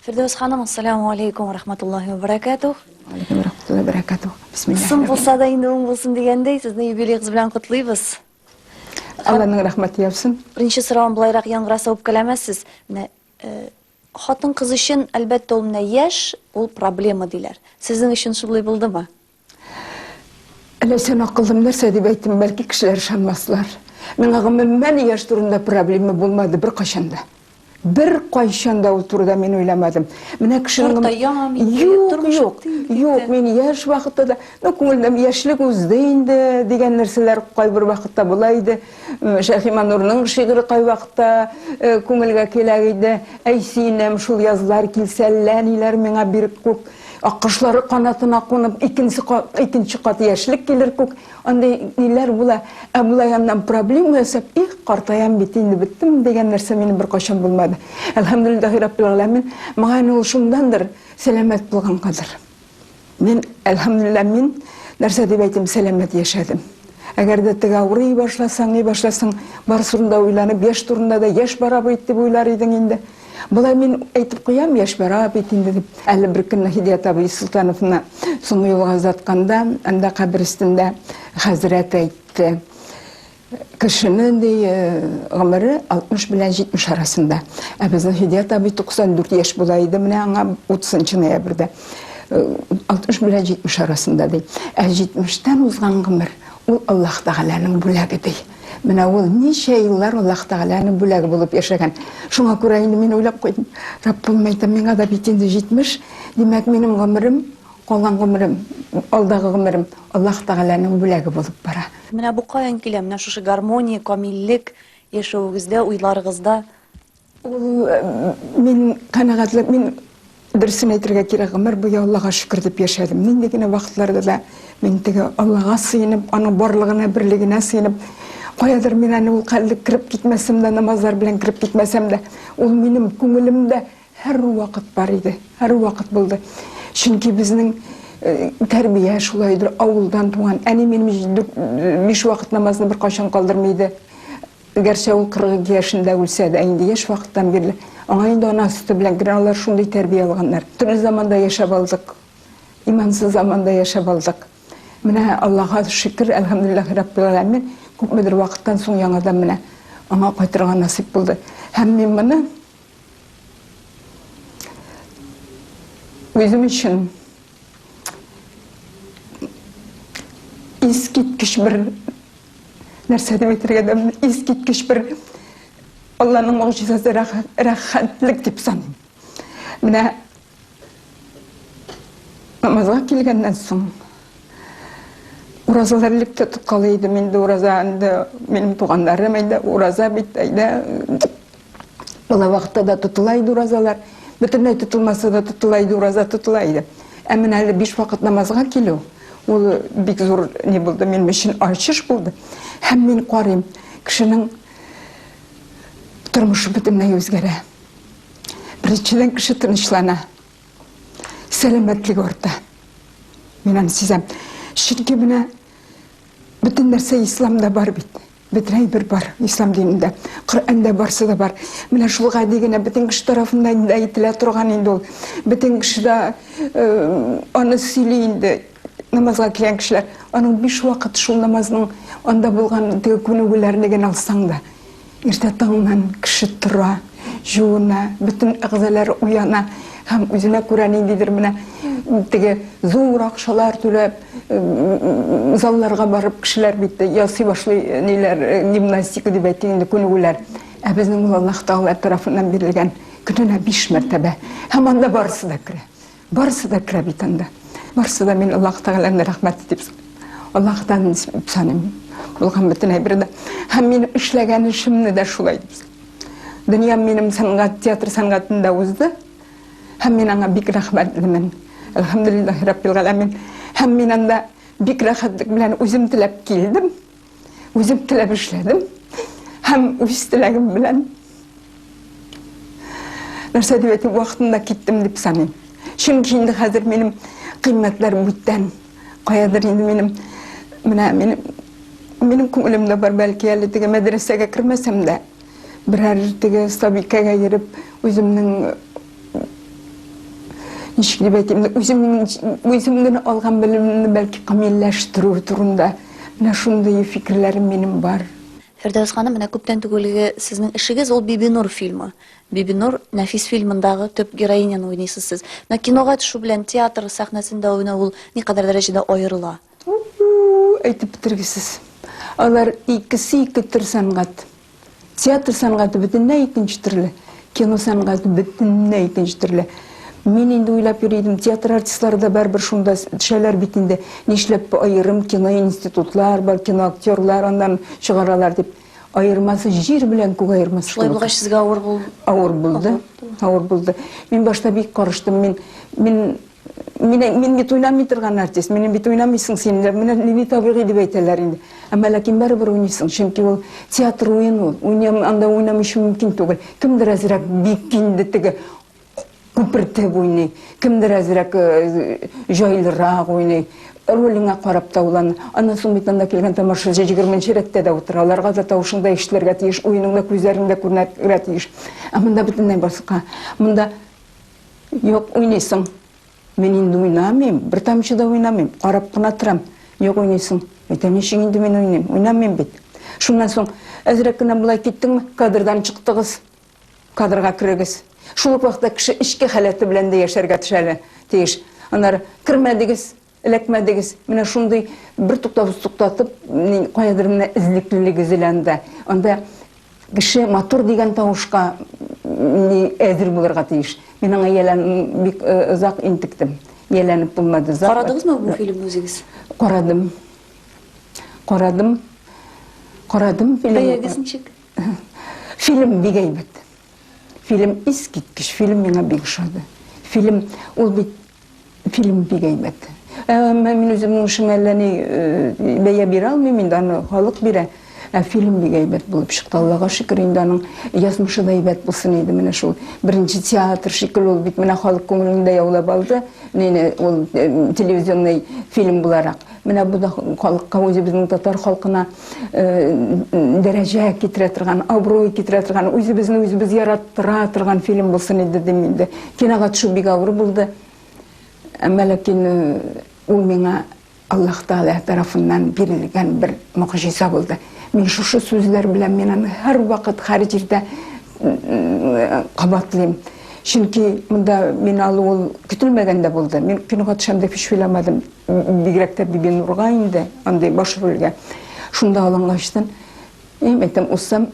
Фирдәүс ханым, ассаламу алейкум ва рахматуллахи ва баракатух. Алейкум рахматуллахи ва баракатух. Бисмиллаһ. Соң булса да инде уң булсын дигәндәй, сезне юбилеегыз белән котлыйбыз. Алланың рәхмәте яусын. Беренче соравым былайрак яңгыраса үпкәләмәссез. Менә э, хатын-кыз өчен, әлбәттә, ул менә яшь, ул проблема диләр. Сезнең өчен шулай булдымы? Әллә син акыллым нәрсә дип әйттем, бәлки кешеләр ышанмаслар. Миңа гомумән яшь турында проблема булмады беркайчан да. Беркайчан да ул турыда мин уйламадым. Менә кешенең Картаям инде, Юк, тормыш юк, үтте инде юк, китте. мин яшь вакытта да, ну, күңелдән яшьлек узды инде дигән нәрсәләр кайбер вакытта була иде. Шәйхи Манурның шигыре кайвакытта э, күңелгә килә иде. Әй сөенәм, шул язлар килсә, әллә ниләр миңа биреп күк. Аккошлары канатына кунып, икенче кат, икенче кат яшьлек килер күк. Андый ниләр була. Ә болай аннан проблема ясап, их, картаям бит инде, беттем дигән нәрсә минем беркайчан булмады. Әлхәмдүлилләһи раббил галәмин, мөгаен ул шундандыр, сәламәт булгангадыр. Мин, әлхәмдүлилләһ, мин, нәрсә дип әйтим, сәламәт яшәдем. Әгәр дә теге авырый башласаң, ни башласаң, барысы турында уйланып, яшь турында да яшь бара бит дип уйлар идең инде. Болай мин әйтеп куям, яшь бара бит инде дип. Әле бер көнне Һидият абый Солтановны соңгы юлга озатканда, анда кабер өстендә хәзрәт әйтте. Кешенең ди гомере 60 белән 70 арасында. Ә безнең Һидият абый 94 яшь була иде, менә аңа 30 ноябрьдә. 60 белән 70 арасында ди. Ә 70-тән узган гомер ул Аллаһ Тәгаләнең бүләге ди. Менә ул ничә еллар Аллаһ Тәгаләнең бүләге булып яшәгән. Шуңа күрә инде мин уйлап куйдым. Раббым, әйтәм, миңа да бит инде 70, димәк, минем гомерем, калган гомерем, алдагы гомерем Аллаһ Тәгаләнең бүләге булып бара. Менә бу каян килә? Менә шушы гармония, камиллек яшәвегездә, уйларыгызда? Ул мин канәгатьлек, мин дөресен әйтергә кирәк, гомер буе Аллага шөкер дип яшәдем. Нинди генә вакытларда да мин теге Аллага сыенып, аның барлыгына, берлегенә сыенып, каядыр мин аны ул хәлле кереп китмәсәм дә, намазлар белән кереп китмәсәм дә, ул минем күңелемдә һәрвакыт бар иде, һәрвакыт булды. Чөнки безнең тәрбия шулайдыр, авылдан туган. Әни минем биш вакыт намазны беркайчан калдырмый иде. Гәрчә ул 42 яшендә үлсә дә, инде яшь вакыттан бирле аңа инде ана сөте белән генә алар шундый тәрбия алганнар. Төрле заманда яшәп алдык. Имансыз заманда яшәп алдык. Менә Аллага шөкер, әлхәмдүлилләһи раббил галәмин, күпмедер вакыттан соң яңадан менә аңа кайтырга насыйп булды. Һәм мин моны үзем өчен искиткеч бер Нәрсә дип әйтергә дә, искиткеч бер Алланың могҗизасы рәхәтлек дип саныйм. Менә намазга килгәннән соң уразалар элек тә тоткалый идем инде ураза инде минем туганнарым инде ураза бит әйдә бала вакытта да тотыла иде уразалар бөтенләй тотылмаса да тотыла иде ураза тотыла иде ә менә әле биш вакыт намазга килү Ул бик зур ни булды, минем өчен ачыш булды. Һәм мин карыйм, кешенең тормышы бөтенләй үзгәрә. Беренчедән кеше тынычлана. Сәламәтлеге арта. Мин аны сизәм. Чөнки менә бөтен нәрсә исламда бар бит. Бөтен әйбер бар ислам динендә. Коръәндә барсы да бар. Менә шул гади генә бөтен кеше тарафыннан инде әйтелә торган инде ул. Бөтен кеше дә э, аны сөйли инде намазга килгән кешеләр. Аның биш вакыт шул намазның анда булган теге күнегүләрне генә алсаң да, иртә таңнан кеше тора, жуына, бөтен әгъзалары уяна һәм үзенә күрә ниндидер менә теге зур акчалар түләп залларга барып кешеләр бит ясый башлый ниләр гимнастика дип әйтик инде күнегүләр. Ә безнең ул Аллаһ Тәгалә тарафыннан бирелгән көненә биш мәртәбә. Һәм анда барысы да керә. Барысы да керә бит анда. Барысы да мин Аллаһ Тәгаләнең рәхмәте дип Аллаһтан саныйм. Булган бөтен әйберне. Һәм минем эшләгән эшемне дә шулай дип. Дөньям минем сәнгать, театр сәнгатендә узды. Һәм мин аңа бик рәхмәтлемен. Әлхәмдүлилләһи раббил галәмин. Һәм мин анда бик рәхәтлек белән үзем теләп килдем. Үзем теләп эшләдем. Һәм үз теләгем белән нәрсә дип әйтим, вакытында киттем дип саныйм. Чөнки инде хәзер минем кыйммәтләр бүтән. Каядыр инде минем менә минем минем күңелемдә бар, бәлки әле теге мәдрәсәгә кермәсәм дә, берәр теге остабикәгә йөреп, үземнең Ничек дип әйтим, үземнең үзем генә алган белемемне бәлки камилләштерү турында менә шундый фикерләрем минем бар. Фирдәүс ханым, менә күптән түгелге сезнең эшегез ул Бибинур фильмы. Бибинур нәфис фильмындагы төп героиняны уйныйсыз сез. Менә кинога төшү белән театр сәхнәсендә уйнау ул никадәр дәрәҗәдә аерыла? Әйтеп бетергесез. Алар икесе ике төр сәнгать. Театр сәнгате бөтенләй икенче төрле, кино сәнгате бөтенләй икенче төрле. Мин инде уйлап йөри идем, театр артистлары да барыбер шунда төшәләр бит инде. Нишләп аерым кино институтлар бар, кино актерлар аннан чыгаралар дип. Аермасы җир белән күк аермасы. Шулай булгач сезгә авыр булды. Авыр булды. Авыр булды. Мин башта бик карыштым. Мин мин Мин, мин бит уйнамый торган артист, мине бит уйнамыйсың син, менә нинди табигый дип әйтәләр инде. Әмма ләкин барыбер уйныйсың, чөнки ул театр уен ул. Уйнам, анда уйнамыйча мөмкин түгел. Кемдер әзрәк бик инде теге күпертеп уйный, кемдер әзрәк э, җайлырак уйный. Ролеңә карап та ул аны. Аннан соң бит анда килгән тамашачы 20 рәттә дә утыра. Аларга да тавышың да ишетелергә тиеш, уеның да күзләрең дә күренергә тиеш. Ә монда бөтенләй башка. Монда Юк, уйныйсың. Мин инде уйнамыйм, бер тамчы да уйнамыйм, карап кына торам. Юк, уйныйсың. Әйтәм, ничек инде мин уйныйм? Уйнамыйм бит. Шуннан соң, әзрәк кенә болай киттеңме, кадрдан чыктыгыз. Кадрга керегез. Шул ук вакытта кеше эчке халәте белән дә яшәргә төшәле тиеш. Аннары кермәдегез, эләкмәдегез. Менә шундый бер туктаусыз туктатып, каядыр менә эзлеклелек өзелә анда. Анда кеше матур дигән тавышка әзер булырга тиеш. Мин аңа иялән бик э, озак интектем. Ияләнеп булмады. Озак. Карадыгызмы бу фильмны үзегез? Карадым. Карадым. Карадым фильмны. Бәягез ничек? Фильм бик әйбәт. Фильм искиткеч, фильм миңа бик ошады. Фильм ул бит Фильм бик әйбәт. Әмма мин үземнең эшемә әллә ни бәя бирә алмыйм инде, аны халык бирә. Ә фильм бик әйбәт булып чыкты, Аллага шөкер, инде аның язмышы да әйбәт булсын иде. Менә шул беренче театр шикелле ул бит менә халык күңелен дә яулап алды. Нине ул телевизионный фильм буларак. Менә бу да халыкка үзебезнең татар халкына дәрәҗә китерә торган, абруй китерә торган, үзебезне үзебез яраттыра торган фильм булсын иде дим инде. Кинога төшү бик авыр булды. Әмма ләкин ул миңа Аллаһ Тәгалә тарафыннан бирелгән бер могҗиза булды. Мин шушы сүзләр белән мин аны һәрвакыт һәр җирдә кабатлыйм. Чөнки монда мин алу ул көтелмәгәндә булды. Мин кинога төшәм дип һич уйламадым. Бигрәк тә Бибинурга инде, андый баш рольгә. Шунда алынгачтын, им әйтәм, узсам,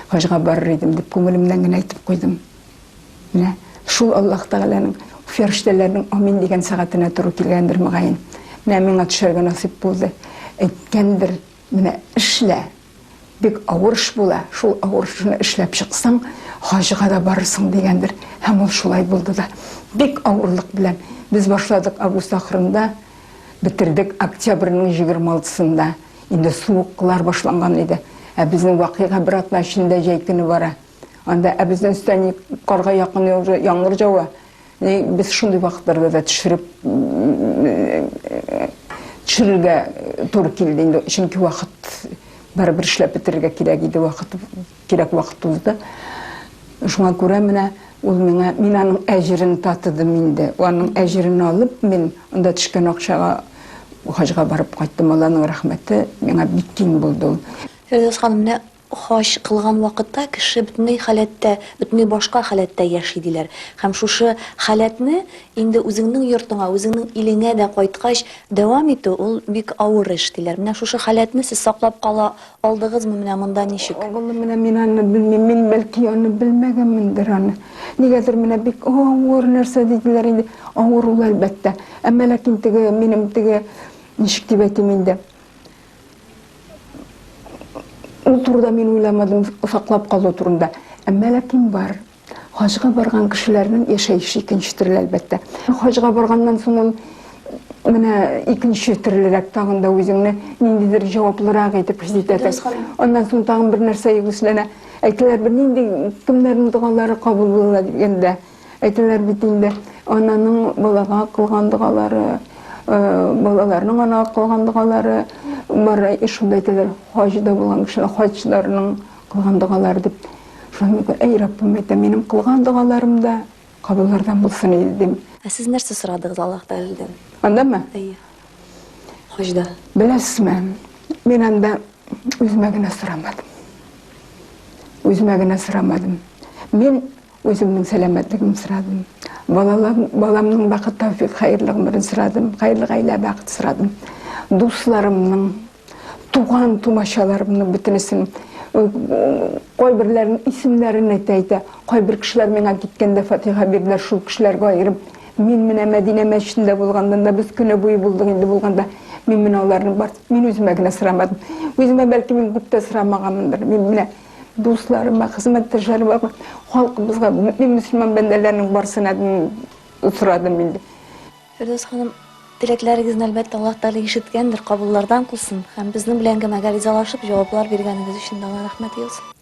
хаҗга барыр идем дип күңелемнән генә әйтеп куйдым. Менә шул Аллаһ Тәгаләнең фәрештәләрнең амин дигән сәгатенә туры килгәндер мөгаен. Менә миңа төшәргә насыйп булды. Әйткәндер, менә эшлә, Бик авыр эш була, шул авыр эшне эшләп чыксаң, хаҗга да барырсың дигәндер. Һәм ул шулай булды да. Бик авырлык белән. Без башладык август ахырында, бетердек октябрьнең 26-сында. Инде суыклар башланган иде. Ә безнең вакыйга бер атна эчендә җәй көне бара. Анда ә безнең өстән карга якын уже яңгыр җава. Без шундый вакытларда да төшереп төшерергә туры килде инде, чөнки вакыт барыбер эшләп бетерергә кирәк иде, вакыт кирәк вакыт узды. Шуңа күрә менә ул миңа, мин аның әҗерен татыдым инде. Аның әҗерен алып, мин анда төшкән акчага хаҗга барып кайттым. Алланың рәхмәте миңа бик киң булды ул. Фирдәүс ханым, менә Хаҗ кылган вакытта кеше бөтенләй халәттә, бөтенләй башка халәттә яши диләр. Һәм шушы халәтне инде үзеңнең йортыңа, үзеңнең илеңә дә кайткач дәвам итү, ул бик авыр эш диләр. Менә шушы халәтне сез саклап кала алдыгызмы, менә монда ничек? Оглым, менә мин аны белмим, мин бәлки аны белмәгәнмендер аны. Нигәдер менә бик авыр нәрсә диделәр инде. Авыр ул, әлбәттә. Әмма ләкин теге минем теге, ничек дип әйтим инде, Ул турыда мин уйламадым, саклап калу турында. Әмма ләкин бар. Хаҗга барган кешеләрнең яшәеше икенче төрле, әлбәттә. Хаҗга барганнан соң ул менә икенче төрлерәк тагын да үзеңне ниндидер җаваплырак итеп хис итәсең. Аннан соң тагын бер нәрсә югысләнә. Әйтәләр, бер нинди кемнәрнең догалары кабул була дигәндә. Әйтәләр бит инде, ананың балага кылган догалары, балаларның анага кылган догалары бар. Шунда әйтәләр, хаҗда булган кешеләр, хаҗчыларның кылган догалары дип. Шулай мин, әй Раббым, әйтәм, минем кылган догаларым да Кабуллардан булсын иде дим. Ә сез нәрсә сорадыгыз Аллаһ Тәгаләдән? Андамы? Әйе. Хаҗда. Беләсезме, мин анда үземә генә сорамадым. Үземә генә сорамадым. Мин үземнең сәламәтлегемне сорадым. Балалар, баламның бәхет, тәүфик, хәерле гомерен сорадым, хәерле гаилә бәхет сорадым. Дусларымның, туган тумачаларымның бөтенесен кайберләренең исемнәрен әйтә әйтә, кайбер кешеләр миңа киткәндә фатиха бирделәр, шул кешеләргә аерым. Мин менә Мәдинә мәчетендә булганда да без көне буе булдык инде булганда, мин менә аларны бар, мин үземә генә сорамадым. Үземә бәлки мин күп тә сорамаганмындыр. Мин менә дусларыма, хезмәттәшләремә, халкыбызга, мин мөселман бәндәләренең барысына сорадым инде. Фирдәүс ханым, теләкләрегезне, әлбәттә, Аллаһ Тәгалә ишеткәндер, кабуллардан кылсын һәм безнең белән әңгәмәгә ризалашып җаваплар биргәнегез өчен дә Алла рәхмәте яусын.